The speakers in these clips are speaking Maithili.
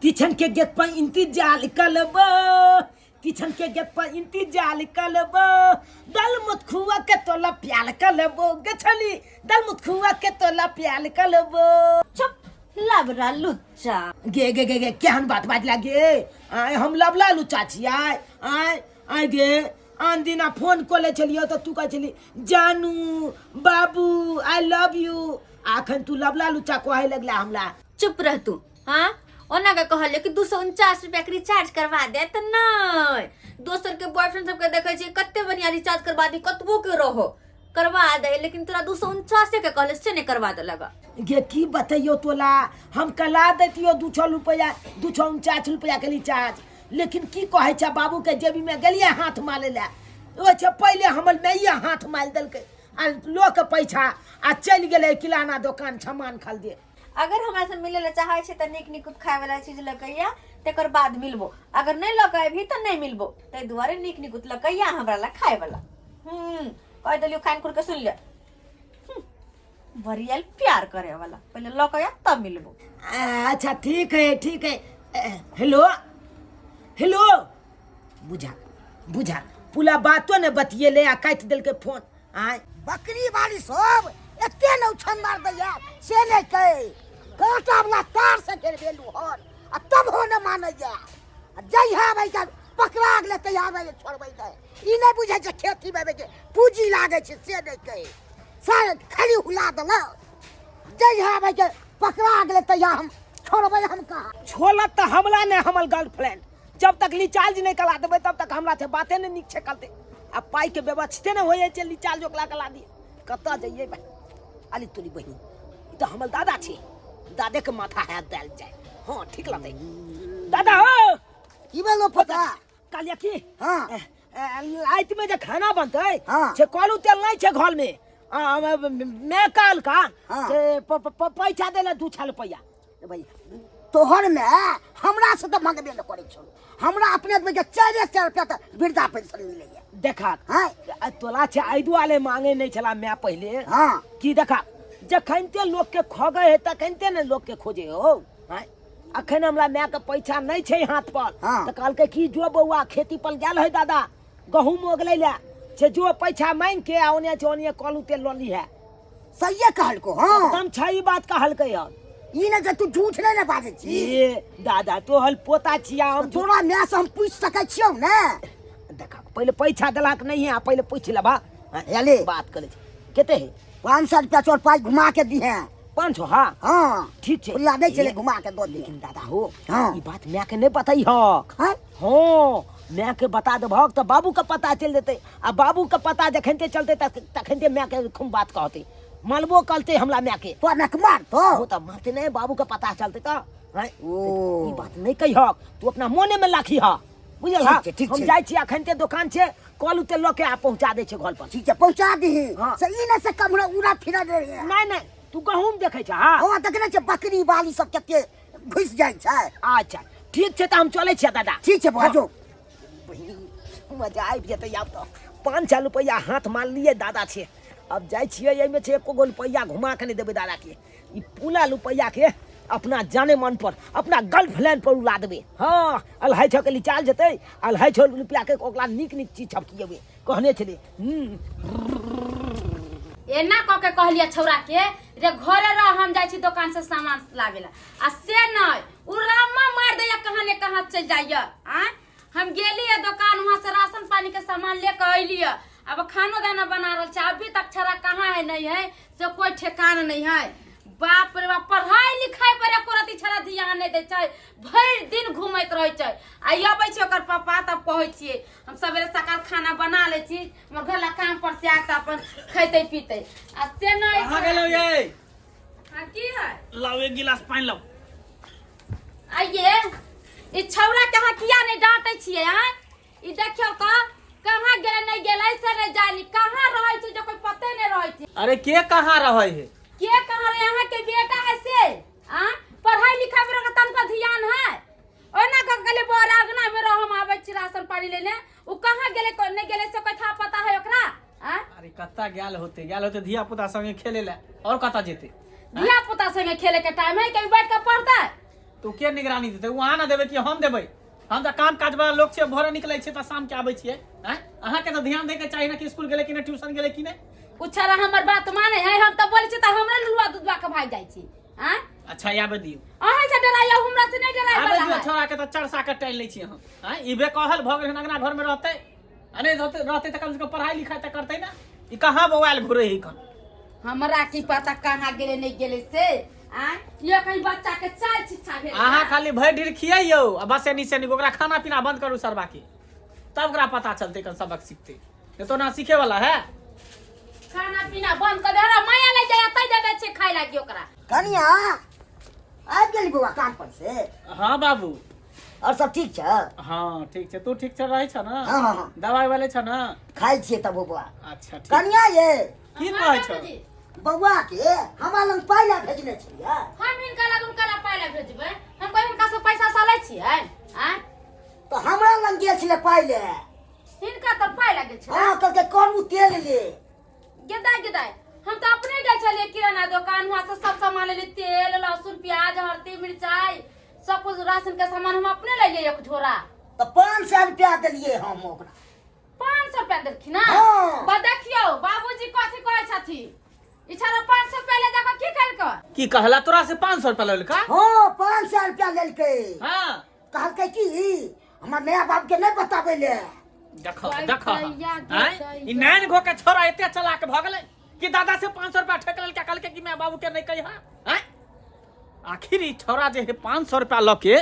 तिछन के गेट पर इंतजार कलबो, तिछन के गेट पर इंतजार कलबो, दल मुत खुआ के तोला प्याल कलबो गछली, दल मुत खुआ के तोला प्याल कलबो। चुप लबरा लुच्चा। गे गे गे गे, केहन बात बाज लागे? आय हम लबला लुच्चा छी? आय आय आय गे, आन दिना फोन कऽ लै छलियौ तऽ तू कहै छली जानू बाबू I love you, अखन तू लबला लुच्चा कहै लगला हमरा। चुप रह तू। हाँ ओना के कहलियै कि 249 रुपया के रिचार्ज करवा दे तऽ नहि, दोसर के बॉयफ्रेंड सबके देखै छियै कते बढ़िया रिचार्ज करवा दी, कतबो के रहो करवा दे, लेकिन तोरा 249 के कहले से नहीं करवा देलक। गे की बतैयो तोला, हम कला दैतियो दू छौ रुपया, 249 रुपया के रिचार्ज, लेकिन की कहै छै बाबू के जेबी में गेलियै हाथ मारै लए, ओहि छै पहिले हमर माइये हाथ मारि देलकै आ लऽ के पैसा आ चलि गेलै किराना दोकान सामान खरीदे। अगर हमरा से मिले ला चाहे छै तऽ नीक नीक खाय वाला चीज लऽ के अइया, तकर बाद मिलबो, अगर नहीं लऽ के अयबही तऽ नहीं मिलबो, ताहि दुआरे नीक नीक लऽ के अइया हमरा ला खाय वाला। कहि देलियौ खान खुर के सुन ले। बरियल प्यार करे वाला पहले लऽ के अइया तब मिलबो। अच्छा ठीक है ठीक है। हेलो हेलो, बुझा बुझा पूरा बातो ने बतियेले आ काटि देलकै फोन। आय बकरी वाली सब एते ने उछन मार दैया से नहि कहै, कांटा वाला तार से घेरबेलू हन आ तब हो ने मानैया, आ जइहा भाई के पकड़ा गेलै तैयार भए छोड़बै नहि, ई नहि बुझै छै खेती में के पूंजी लागै छै से नहि कहै, सारे खाली हुला देलक, जइहा भाई के पकड़ा गेलै तैया हम छोड़बै हम कहाँ। छोड़त तऽ हमरा नहि हमर गर्लफ्रेंड, जब तक रिचार्ज नहि करा देबै तब तक हमरा से बाते नहि नीक छै करतै, आ पाइके व्यवस्थे नहि होइ छै रिचार्ज ओकरा करा दिए, कतऽ जइए भाइ। अली तोरी बहिन, ई तऽ हमर दादा छै, दादेके माथा हाथ देल जाय। हाँ ठीक लगतै दादा हो। की भेलो पोता? कहलियै की, हाँ। रातिमे जे खाना बनतै हाँ। से करू तेल नहि छै घरमे, मैं काल का हाँ। से पैसा देले 2 छह रुपैआ। भाई तोहर में हमरा से तऽ मंगबे नहि करै छौ, हमरा अपने के 400 रुपया तऽ वृद्धा पेंशन मिलैया। देखा हाँ। तोला छै एहि दुआरे मांगे नहि छला माय पहिले। हाँ। की देखा जखनते लोक के खगे है तखनते ने लोक के खोजे हो। हाँ। अखन हमरा माय के पैसा नहि छै हाथ पर। हाँ। तऽ कहलकै कि जो बौआ खेती पर गेल है दादा गहूम ओगलै ले से जो पैसा मांग के आ ओने से ओने कलू तेल लऽ ली है। सहिए कहलको। हाँ। एकदम छै ई बात कहलकै हन। ई ने जे तू झूठ नहि ने बाजै छी। ए दादा तोहर पोता छिया हम। तोरा माय से हम पूछि सकै छियौ ने? देखा पहिले पैसा देलक नहीं है, पहिले पूछि लेबा। हाँ, ले। बात करै छी। कते है? 500 रुपया चोर पाइ घुमा के दिहे। 500? हाँ। हाँ। ठीक छै। खुला नहि छलै, घुमा के दऽ दिहे। लेकिन दादा हो, हाँ। ई बात माय के नहि बतैहक। हाँ? हाँ, माय के बता देबहक तऽ बाबू के पता चलि जेतै, आ बाबू के पता जखन चलतै तखन माय के खूब बात कहतै, मालबो करतै हमरा माय के। तोरा माय के मारतौ? हो तऽ मारतै नहि, बाबू के पता चलतै तऽ। हाँ? ओ। ई बात नहि कहिहक, तू अपना मोने में राखिह, बुझल? ठीक छै, ठीक हम छै। जाइ छी अखन ते दोकान छै, कल उते लऽ के आ पहुँचा दै छै घर पर। ठीक छै, पहुँचा दीही। हाँ। से ई नहि से कमरा उड़ा फिरा दे रहे। नहि नहि, तू गहूम देखै छ? हाँ। हाँ, देखने छै बकरी वाली सब कते घुसि जाइ छै। अच्छा ठीक छै, तऽ हम चलै छियै दादा। ठीक छै, बौआ, जो। बहिन, मजा आबि जेतै आब तऽ। 500 रुपैआ हाथ मारलियै दादा छै, अब जाइ छियै एहिमे छै एको गो रुपैआ घुमा के नहि देबै दादा के। ई पूरा रुपैआ के अपना जाने मन पर अपना गर्लफ्रेंड पर उड़ा देबै। हाँ, अढ़ाई सौ के लिचाल जेतै, 250 रुपैआ के ओकरा नीक नीक चीज सब खिएबै, कहने छलै। एना कऽ के कहलियै छौड़ा के रे घरे रह, हम जाइ छी दोकान से सामान लाबे ला, आ से नहि उ रामा मारि दैया कहाँ ने कहाँ चलि जाइया। आँय हम गेलियै दोकान, वहाँ से राशन पानी के सामान लेके अयलियै, अब खानो दाना बना रहल छै, अभी तक छौड़ा कहाँ है नहीं है से कोई ठेकान नहीं है। बाप रे बाप, पढ़ाई लिखाई पर एको रति छौड़ा ध्यान नहीं दै छै, भरि दिन घूमैत रहै छै। आ अबै छै ओकर पापा तब कहै छियै हम सवेरे सकाल खाना बना लै छी, हमर घर ला काम पर से आके अपन खैतै पीतै, आ से नहीं। कहाँ गेलौ ये? हाँ, की है? लाओ एक गिलास पानि लाओ। आइए ई छौड़ा के अहाँ किया नहीं डांटे छियै? आँय ई देखियौ तऽ कहाँ गेलै नहीं गेलै से नहीं जानी, कहाँ रहै छै जे कोई पते नहीं रहै छै। अरे के कहाँ रहै है? के कहाँ रहे? अहाँ के बेटा है से? आँय पढ़ाई लिखाई पर ओकरा तनिको ध्यान है? ओना कऽ गेलै बड़ अगना में रह, हम आबै छी राशन पानी लेने, उ कहाँ गेलै नहीं गेलै से कोई था पता है ओकरा? आँय अरे कत्ता गेल होते, गेल होते धिया पुता संगे खेले ले, और कत्ता जेते? धिया पुता संगे खेले के टाइम है, कभी बैठ के पढ़तै? तो के निगरानी देतै? ओ अहाँ ना देबै कि हम देबै? हम तऽ काम काज वाला लोक छियै, भोरे निकलै छियै तऽ शाम के आबै छियै। आँय, अहाँके तऽ ध्यान दैके चाही ने कि स्कूल गेलै कि नहि, ट्यूशन गेलै कि नहि। ओ छौड़ा हमर बात माने है? हम तऽ बोलै छी तऽ हमरे लुआ दुधवा के भागि जाइ छी। आँय, अच्छा, आबे दियौ। अहाँ से डराइया, हमरा से नहि डराइ आबे वाला दियौ है। छोड़ा के तऽ चरसा के टाइल लै छी हम। आँय, ई बे कहल भऽ गेल हन, अंगना घर में रहतै आ नहि रहतै, रहतै तऽ कम से कम पढ़ाई लिखाई तऽ करतै ने। ई कहाँ बौआयल घुरै है कन? हमरा की पता कहाँ गेलै नहि गेलै से। आँय, ये कहीं बच्चा के चाल शिक्षा भेल। अहाँ खाली भरि ढीर खियैयौ आ बस एनी से ओकरा खाना पीना बंद करू सरबा के, तब ओकरा पता चलतै, कन सबक सीखतै। नहीं तो ना सीखे वाला है। खाना पीना बंद कर दे, हमरा माया लागि जाइए तै दे दै छियै खाय लागी ओकरा। कनिया आबि गेली बौआ काम पर से? हाँ बाबू। और सब ठीक छै? हाँ ठीक छै। तू ठीक छै रहै छ ना? हाँ, हाँ, हाँ। दवाई वाले छ ना? खाइ छियै तब बौआ। अच्छा ठीक। कनिया ये की हाँ, कहै छ? बाबूजी। बौआ के हमरा लग पाइ ला भेजने छलियै। हम हिनका लग हुनका पाइ ला भेजबै? हम कहीं हुनका से पैसा सालै छियै? आँय, तऽ हमरा लग गेल छलै पाइ ले। हिनका तऽ पाइ लागै छै? हाँ, कहलकै करू तेल ले। गेदाय गेदाय, हम तऽ अपने गेल छलियै किराना दोकान, वहाँ से सब सामान लेलियै, तेल लहसुन प्याज हल्दी मिरचाई सब कुछ राशन के सामान हम अपने लेलियै एक झोरा। तऽ 500 रुपया देलियै हम ओकरा। 500 रुपया देलखिन? हाँ। बा देखियौ बाबूजी कथी कहै छथिन, ई छौड़ा 500 रुपया ले जाकऽ की केलकै? की कहला, तोरा से 500 रुपया लेलका? हाँ, 500 रुपया लेलकै। हाँ। कहलकै कि हमर नया बाप के नहि बताबै ले। देखो दाइ, देखो दैया, आँय, दैया। ई नैन घो के छोरा एते चलाक भऽ गेलै कि दादा से 500 रुपया ठेक लेलकै, कहलकै कि my बाबू के नहि कहिहा। आँय, आखिर ई छोरा जे है 500 रुपया लऽ के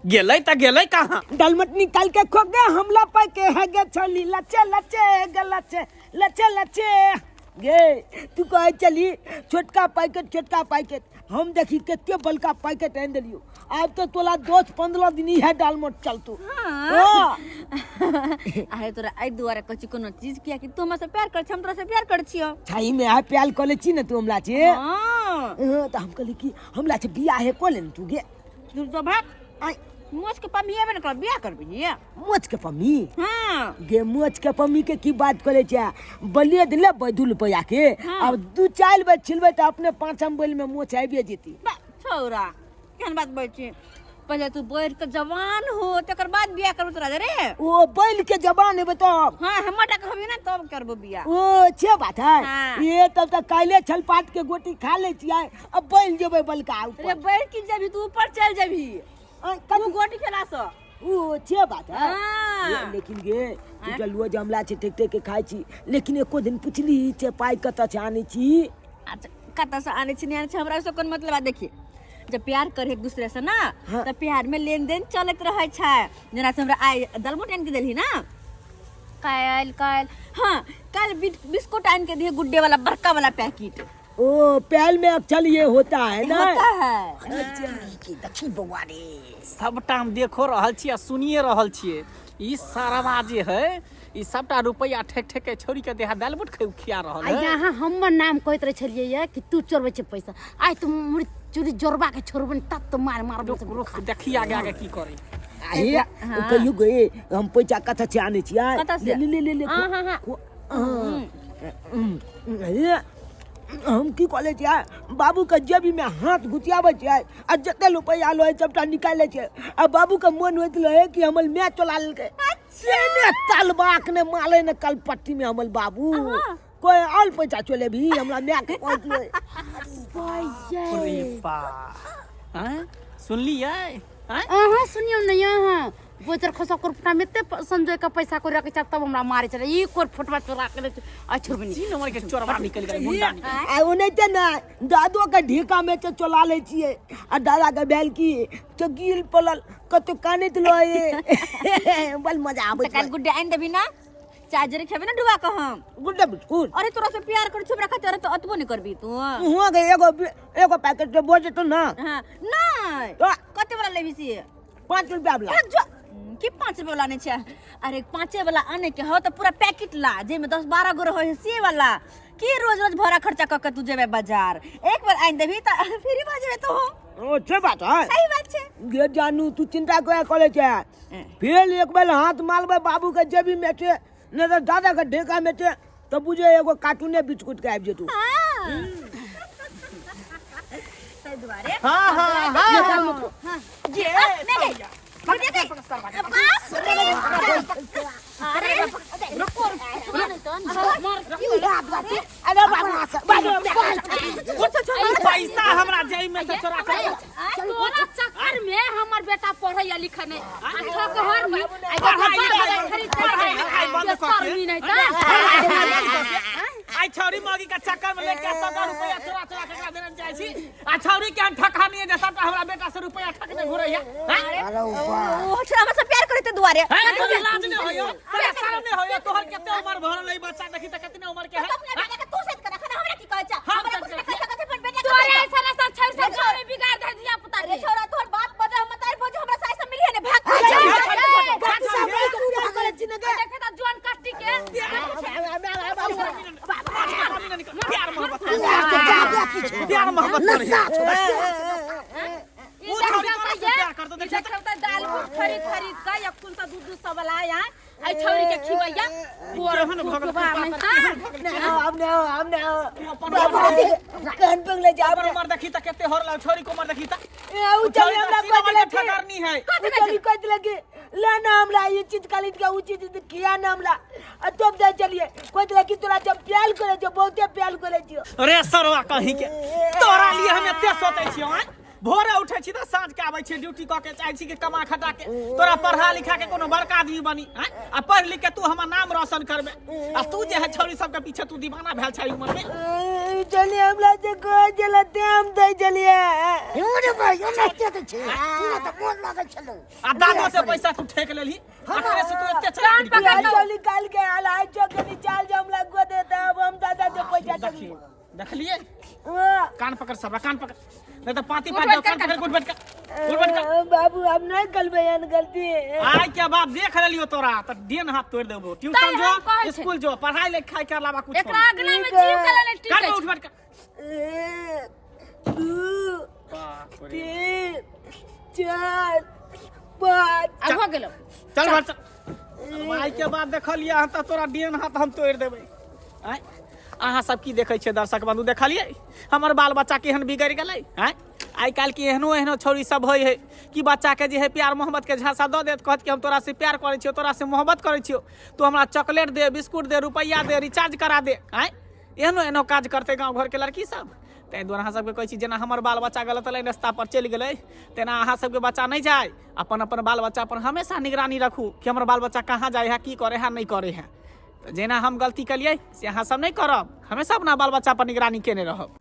गेलै तऽ गेलै कहाँ? डलमट निकाल के खो गे, हमला पाई के है गे छली, लचे लचे गे लचे लचे लचे गे। तू कहे चली छोटका पैकेट छोटका पैकेट, हम देखी कते बड़का पैकेट आनि देलियो। आब तो तोला 10-15 दिन इहे डालमट चलतो। हाँ। अरे तोरा एहि दुआरे कहै छी कोनो चीज, किया कि तू हमरा से प्यार कर छी, हम तोरा से प्यार कर छियो। छाई में आ प्याल कऽ ले छी ने तू हमरा छे। हाँ। हाँ, तऽ हम कहली कि हमरा छे बियाह हे कऽ ले ने तू गे। तू तो भाग। आय। मोछ के पम्मी एबे ने कर, बियाह करबी? मोछ के पम्मी? हाँ। गे मोछ के पम्मी के की बात करे छै, बलिए दिले 2 रुपया के। हाँ। अब 2-4 बेर छिलबै तऽ अपने पाँचम बैल में मोछ आबिए जेती। बा, छौरा केहन बात बोल छी, पहले तू बैठ के जवान हो तकर बाद बियाह करबो तोरा रे। ओ बैल के जवान हेबै तब? हाँ, हमर टा कहबी ना तब करबो बियाह। ओ छे बात है। हाँ। ये तब तक काल्हे छलपाट के गोटी खा ले छियै, अब बैल जेबै बलका ऊपर। रे बैठ की जेबी तू, ऊपर चल जेबी। आ, तू गोटी खेला सो। ओ छे बात है। हाँ। ये, लेकिन गे तू तऽ रोज हमला छै ठेक ठेक के खाइ छी, लेकिन एको दिन पुछली छै पाइ कतऽ से आनै छी? अच्छा, कतऽ से आनै छी नहि आनै छी हमरा ओहिसँ कोन मतलब है। देखिए, जब प्यार करे एक दूसरे से ना, हाँ। तऽ प्यार में लेन देन चलत रहै छै। जेना से हमरा आइ दलमोट आनि के देलही ना काल्हि, काल्हि हाँ काल्हि बिस्कुट आनि के दिहे गुड्डे वाला बड़का वाला पैकेट। ओ प्याल में अक्षर ये होता है ना? होता है। अच्छा। देखी बौआ रे, सबटा हम देखो रहल छी आ सुनिए रहल छियै। ई सारवा जे है ई सबटा रुपैआ ठेक ठेक के छोड़ी के देहा दालि बुट खिया रहल आ है। यहाँ हमर नाम कहैत रहै छलियै ये कि तू चोरबै छै पैसा, आइ तू मुड़ी चूड़ी जोड़बा के छोड़बै तब तो मार मार। रुक रुक, देखी आगे आगे की करे। हे कहियो गे, हम पैसा कतऽ से आनै छियै? कतऽ से? ले ले ले ले। हाँ, हाँ, हाँ। हे हम की कहले छियै, बाबू के जेबी में हाथ घुसियाबै छियै आ जते रुपैआ लै सबटा निकालि लै छियै, आ बाबू के मोन होइत रहै कि हमर माय चोला लेलकै, से ने तलबाक ने माले ने कलपट्टी में हमर बाबू कोई और पैसा चले भी हमरा माय के कहैत रहै। अरे बा, आँय सुनलियै? आँय, अहाँ सुनियौ ने, अहाँ बोचर खसा कोर फुटा में एते संजोय के पैसा को रखे तब हमरा मारे छलै, ई कोर फुटवा चोरा के ले आ छोड़बनी। 3 नंबर के चोरबा निकलि गेलै, मुंडा निकलि आ ओनाहिते ने दादो के ढेका में से चोला लै छियै, आ दादा के भेल की तो गिल पड़ल कतौ कानैत रहै, बड़ मजा आबै तऽ काल्हि छै। गुड्डे आनि देबी ना, चार्जर खेबै ना डुबा के हम गुड्डे बिस्कुट। अरे तोरा से प्यार करै छी हमरा खातिर, अरे तो अतबो नहीं करबी तू? हुआ के एगो पैकेट के बोझ जेतौ ना। हाँ नहीं। तो कते वाला लेबी से? 5 रुपया वाला। हाँ, जो की 5 रुपया वाला नहीं छै? अरे 5 वाला आने के हो तऽ पूरा पैकेट ला जेमे 10-12 गो रहै से वाला। की रोज रोज भरा खर्चा कऽ के तू जेबे बाजार, एक बार आनि देबी तऽ फ्री भऽ जेबे तू। ओ छै बात है। सही बात छै। गे जानू, तू चिंता कोया करे छै, फेर एक बेर हाथ मारबै बाबू के जेबी में छै नहीं तऽ दादा के ढेका में छै तऽ बुझे एगो कार्टूने बिस्कुट के आबि जेतौ। हाँ। ताहि दुआरे दुआरे। हाँ हाँ हाँ हाँ। ये नहीं, नहीं। सरिया। पकड़, पकड़, पकड़, पकड़। अरे रुको अरे बाबू बाबू पैसा हमरा जेब में से चोरा के तोरा चक्कर में हमर बेटा पढ़े या लिखे नहीं आ ठकहर में आ पढ़ाई लिखाई पढ़ाई लिखाई बंद कऽ के। शर्मी नहीं आई छौरी मौगी के चक्कर में लेके सबटा रुपया चोरा चोरा के एकरा देने जाइ छी आ छौरी के हम ठका नहीं जे सबटा हमरा बेटा से रुपया ठकने घुरै है हैं? अरे बा ओ छोरा हमरा से प्यार करते दुआरे। हैं? तोरा लाज नहीं होयो, तोरा शर्म नहीं होयो? तोहर कते उम्र भरल है बच्चा देखी त कतना उम्र के है? तो अपना बेटा के तू सेट कर रखा ना, हमरा की कहै छ? हम हमरा सेट कुछ कर नहीं कह सकत अपन बेटा के। तोरे ऐसा ऐसा छड़ से गाँव में बिगाड़ दे धिया पुता अरे के। छोरा तोहर बाप बजा हम तार भोज हमरा सास से मिलिए ने भाग। देखे त जोन कट्टी के। प्यार मोहब्बत, प्यार मोहब्बत करे। नशा छौ। ई उ छौरी तोरा से प्यार करतो, ई देखी त। देखल त दाल भूट खरीद खरीद के या कुन सा दूध दूध सब वाला आया आई छौरी के खिबैया केहन भऽ गेल हम ना हम ना अपन बाबू कान पगले जा। अपन उम्र देखी त कते होरल, छौरी के उम्र देखी त। ए उ चली हमरा सीना कह के ठकरनी है। उ चली कह दिले कि ला ना हमरा ये चीज खाली के उ चीज किया ना हमरा आ तुम जा चलिए कह दिले कि तोरा जब प्यार करे जो बहुते प्यार करे छियो। रे सरवा कहीं के, तोरा लिए हम एते सोचै छियौ आँय? भोरे उठै छी त साँझ के आबै छी ड्यूटी कऽ के, चाहै छी कि कमा खटा के तोरा पढ़ा लिखा के कोनो बड़का आदमी बनी आँय? आ पढ़ लिख के तू हमर नाम रोशन करबे आ तू जे है छौरी सबके पीछे तू दीवाना भेल छै उम्र में। चलिए हमरा जे कह चला ते हम दे चलिए। रे भाई ओनाहिते तऽ छै, पूरा तऽ मोन लागल छलौ। आ दादो से पैसा तू ठेक लेलही, अखने से तू एते चला। कान पकड़। चली काल के आल आज जो के निचाल जो हमरा को देता अब हम दादा से पैसा देखिए देखलिए। हाँ। कान पकड़ सबरा, कान पकड़, नहीं तो पाती उठ पाट बैठ जाओ। कर, कान पकड़, उठ बैठ कर, उठ बैठ कर। बाबू हम नहीं करबै एहन गलती। आइ के बाद देख लेलियो तोरा त डेन हाथ तोड़ देबो। ट्यूशन तैं हम कहै जो छै। स्कूल जो, पढ़ाई लिखाई के अलावा कुछ एकरा अगना में जीव के लेने कान टिकै में छै। उठ बैठ कर। एक दू तीन चार पाँच। आ भऽ गेलौ। चल घर चल। आइ के बाद देखलियै हन तऽ तोरा डेन हाथ हम तोड़ि देबै। आँय, अहाँ सब की देखै छियै दर्शक बंधु? देखलियै हमर बाल बच्चा केहन बिगड़ि गेलै? आँय, आइ काल्हि के एहनो एहनो छौरी सब होइ है कि बच्चा के जे है प्यार मोहब्बत के झांसा दऽ देत, कहत कि हम तोरा से प्यार करै छियौ, तोरा से मोहब्बत करै छियौ, तू हमरा चॉकलेट दे, बिस्कुट दे, रुपैआ दे, रिचार्ज करा दे। आँय, एहनो एहनो काज करतै गाँव घरके लड़की सब। ताहि दुआरे अहाँ सबके कहै छी, जेना हमर बाल बच्चा गलत लाइन रस्ता पर चलि गेलै तेना अहाँ सबके बच्चा नहि जाय। अपन अपन बाल बच्चा पर हमेशा निगरानी रखू कि हमर बाल बच्चा कहाँ जाइ है, की करे है, नहि करे है। तऽ जेना हम गलती केलियै से अहाँ सब नहि करब, हमेशा अपना बाल बच्चा पर निगरानी केने रहब।